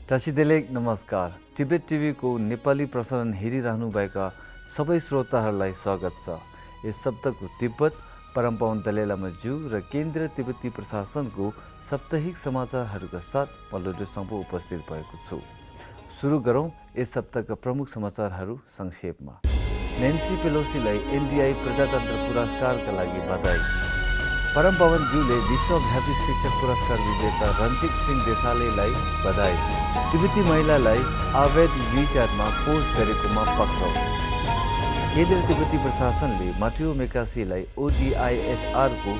दर्शक नमस्कार। टिबेट टिभीको नेपाली प्रसारण हेरिरहनुभएका सबै श्रोताहरूलाई स्वागत छ। यस सप्ताहको तिब्बत, परम पावन दलाई लामा ज्यू र केन्द्रीय तिब्बती प्रशासनको साप्ताहिक समाचारहरूका साथ म लोडो उपस्थित भएको छु। सुरु गरौँ यस सप्ताहका प्रमुख समाचारहरू संक्षेपमा। नेन्सी पेलोसीलाई एनडीआई प्रजातन्त्र पुरस्कारका लागि बधाई। परम पावन ज्यूले विश्वव्यापी शिक्षक पुरस्कार विजेता रञ्जित सिंह देसालेलाई बधाई। तिब्बती महिलालाई अवैध विचारमा पोस्ट गरेकोमा पक्राउ। केन्द्रीय तिब्बती प्रशासनले माटियो मेकासीलाई ओडीआईएचआरको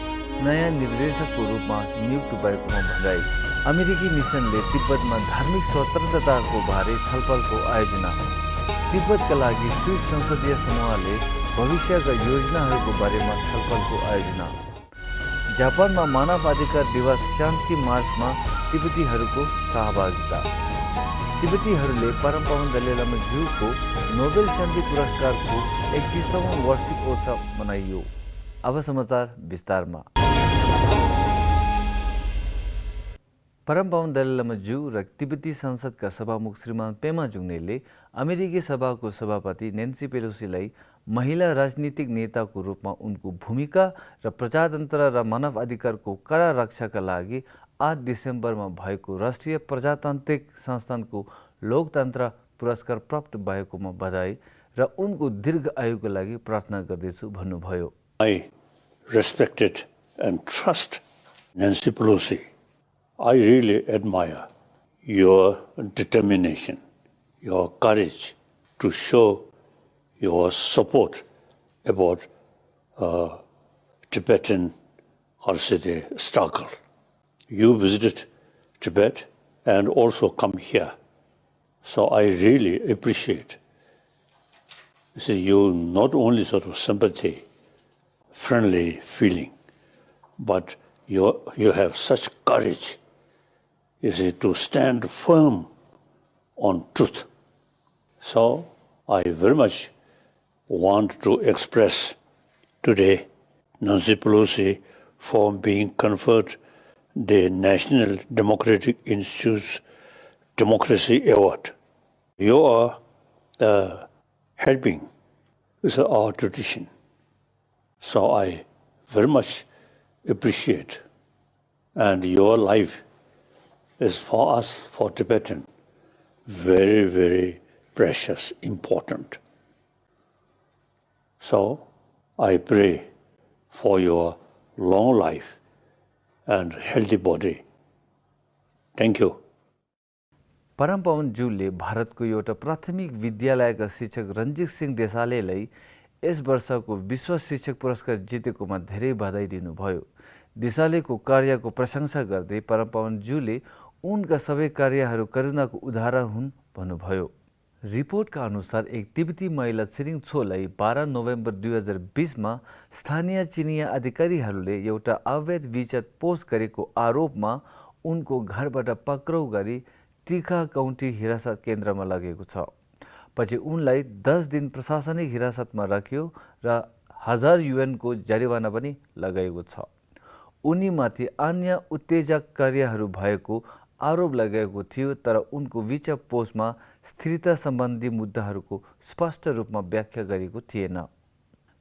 नयाँ निर्देशकको रूपमा नियुक्त भएकोमा बधाई। अमेरिकी मिसनले तिब्बतमा धार्मिक स्वतन्त्रताको बारे छलफलको आयोजना। तिब्बतका लागि स्विस संसदीय समूहले भविष्यका योजनाहरूको बारेमा छलफलको आयोजना। जापानमा मानव अधिकार दिवस शान्ति मार्चमा तिब्बतीहरूको सहभागिता। तिब्बतीहरूले परम पावन दलाई लामा ज्यूको नोबेल शान्ति पुरस्कारको 31औं वार्षिक उत्सव मनाइयो। अब समाचार विस्तारमा। परम पावन दलाई लामा ज्यू र तिब्बती संसदका सभामुख श्रीमान पेमा जुंगनेले अमेरिकी सभाको सभापति नेन्सी पेलोसीलाई महिला राजनीतिक नेताको रूपमा उनको भूमिका र प्रजातन्त्र र मानव अधिकारको कडा रक्षाका लागि 8 डिसेम्बरमा भएको राष्ट्रिय प्रजातान्त्रिक संस्थानको लोकतन्त्र पुरस्कार प्राप्त भएकोमा बधाई र उनको दीर्घ आयुको लागि प्रार्थना गर्दैछु भन्नुभयो। I respected and trust Nancy Pelosi. I really admire your determination, your courage to show your support about Tibetan struggle. You visited Tibet and also come here. So I really appreciate. You not only sort of sympathy, friendly feeling, but you have such courage, to stand firm on truth. So I very much want to express today Nancy Pelosi for being conferred the National Democratic Institute's Democracy Award. You are helping our tradition. So I very much appreciate, and your life is for us, for Tibetan, very, very precious, important. So I pray for your long life and healthy body. Thank you. परम पावन ज्यूले भारतको एउटा प्राथमिक विद्यालयका शिक्षक रञ्जित सिंह देसालेलाई यस वर्षको विश्व शिक्षक पुरस्कार जितेकोमा धेरै बधाई दिनुभयो। देसालेको कार्यको प्रशंसा गर्दै परम पावन ज्यूले उनका सबै कार्यहरू करुणाको उदाहरण हुन् भन्नुभयो। रिपोर्टका अनुसार एक तिब्बती महिला छिरिङ छोलाई 12 नोभेम्बर 2020 मा स्थानीय चिनिया अधिकारीहरूले एउटा अवैध वीजा पोस्ट गरेको आरोपमा उनको घरबाट पक्राउ गरी टिका काउन्टी हिरासत केन्द्रमा लगेको छ। पछि उनलाई 10 दिन प्रशासनिक हिरासतमा राखियो र 1000 युएनको जरिवाना पनि लगाइएको छ। उनीमाथि अन्य उत्तेजक कार्यहरू भएको आरोप लगाएको थियो, तर उनको वीजा पोस्टमा स्थिरता सम्बन्धी मुद्दाहरूको स्पष्ट रूपमा व्याख्या गरिएको थिएन।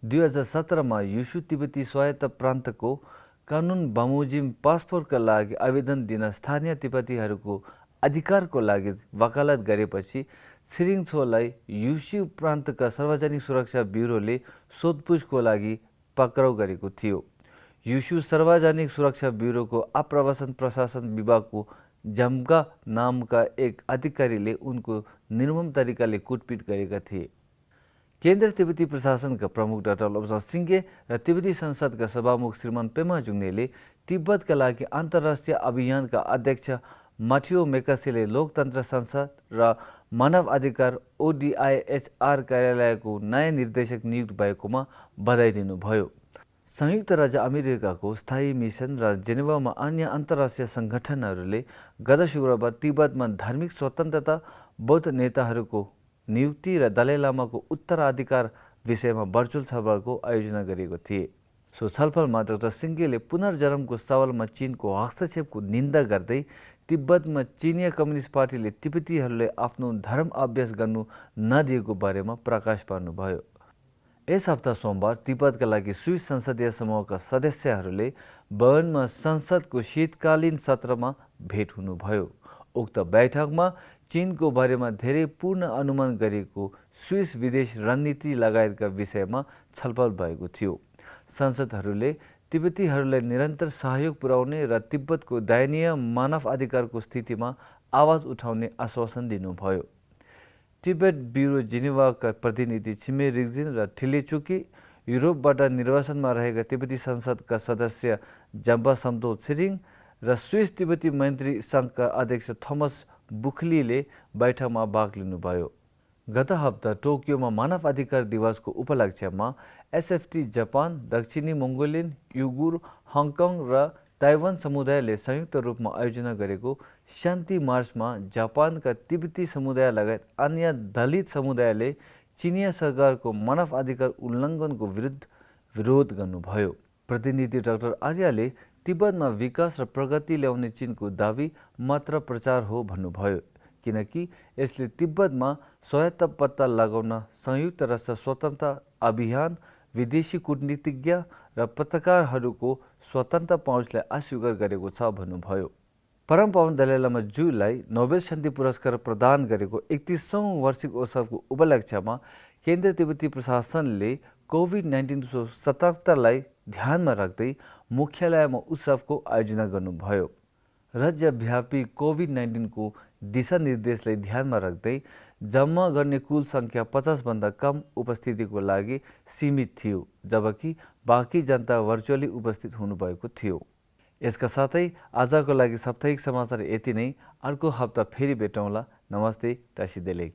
2017 मा युशु तिब्बती स्वायत्त प्रान्तको कानुन बमोजिम पासपोर्टका लागि आवेदन दिन स्थानीय तिब्बतीहरूको अधिकारको लागि वकालत गरेपछि छिरिङ छोलाई युशु प्रान्तका सार्वजनिक सुरक्षा ब्युरोले सोधपुछको लागि पक्राउ गरेको थियो। युशु सार्वजनिक सुरक्षा ब्युरोको आप्रवासन प्रशासन विभागको जम्गा नामका एक अधिकारीले उनको निर्मम तरिकाले कुटपिट गरेका थिए। केन्द्रीय तिब्बती प्रशासनका प्रमुख डाक्टर लोब्सा सिंगे र तिब्बती संसदका सभामुख श्रीमान पेमा जुंगनेले तिब्बतका लागि अन्तर्राष्ट्रिय अभियानका अध्यक्ष माटियो मेकासीले लोकतन्त्र संसद र मानव अधिकार ओडीआईएचआर कार्यालयको नयाँ निर्देशक नियुक्त भएकोमा बधाई दिनुभयो। संयुक्त राज्य अमेरिकाको स्थायी मिसन र जेनेवामा अन्य अन्तर्राष्ट्रिय सङ्गठनहरूले गत शुक्रबार तिब्बतमा धार्मिक स्वतन्त्रता, बौद्ध नेताहरूको नियुक्ति र दलाई लामाको उत्तराधिकार विषयमा भर्चुअल छलफलको आयोजना गरेको थिए। सो छलफलमा डाक्टर सिंगेले पुनर्जन्मको सवालमा चीनको हस्तक्षेपको निन्दा गर्दै तिब्बतमा चिनिया कम्युनिस्ट पार्टीले तिब्बतीहरूलाई आफ्नो धर्म अभ्यास गर्नु नदिएको बारेमा प्रकाश पार्नुभयो। यस हप्ता सोमबार तिब्बतका लागि स्विस संसदीय समूहका सदस्यहरूले बर्नमा संसदको शीतकालीन सत्रमा भेट हुनुभयो। उक्त बैठकमा चीनको बारेमा धेरै पूर्ण अनुमान गरिएको स्विस विदेश रणनीति लगायतका विषयमा छलफल भएको थियो। संसदहरूले तिब्बतीहरूलाई निरन्तर सहयोग पुर्याउने र तिब्बतको दयनीय मानव अधिकारको स्थितिमा आवाज उठाउने आश्वासन दिनुभयो। तिब्बत ब्युरो जेनेभाका प्रतिनिधि छिमे रिग्जिन र ठिलेचुकी, युरोपबाट निर्वासनमा रहेका तिब्बती संसदका सदस्य जम्बा सम्तो छिरिङ र स्विस तिब्बती मैत्री सङ्घका अध्यक्ष थोमस बुखलीले बैठकमा भाग लिनुभयो। गत हप्ता टोकियोमा मानव अधिकार दिवसको उपलक्ष्यमा एसएफटी जापान, दक्षिणी मङ्गोलियन, युगुर, हङकङ र ताइवान समुदायले संयुक्त रूपमा आयोजना गरेको शान्ति मार्चमा जापानका तिब्बती समुदाय लगायत अन्य दलित समुदायले चिनिया सरकारको मानव अधिकार उल्लङ्घनको विरोध गर्नुभयो। प्रतिनिधि डाक्टर आर्यले तिब्बतमा विकास र प्रगति ल्याउने चीनको दावी मात्र प्रचार हो भन्नुभयो, किनकि यसले तिब्बतमा स्वायत्त पत्ता लगाउन संयुक्त राष्ट्र स्वतन्त्र अभियान, विदेशी कूटनीतिज्ञ र पत्रकारहरूको स्वतन्त्र पहुँचलाई अस्वीकार गरेको छ भन्नुभयो। परमपावन दलाई लामा ज्यूलाई नोबेल शान्ति पुरस्कार प्रदान गरेको 31औं वार्षिक उत्सवको उपलक्ष्यमा केन्द्रीय तिब्बती प्रशासनले कोभिड-19 सतर्कतालाई ध्यानमा राख्दै मुख्यालयमा उत्सवको आयोजना गर्नुभयो। राज्यव्यापी कोभिड-19 को दिशानिर्देशलाई ध्यानमा राख्दै जम्मा गर्ने कुल सङ्ख्या 50 भन्दा कम उपस्थितिको लागि सीमित थियो, जबकि बाँकी जनता भर्चुअली उपस्थित हुनुभएको थियो। यसका साथै आजको लागि साप्ताहिक समाचार यति नै। अर्को हप्ता फेरि भेटौँला। नमस्ते, टासिदेले।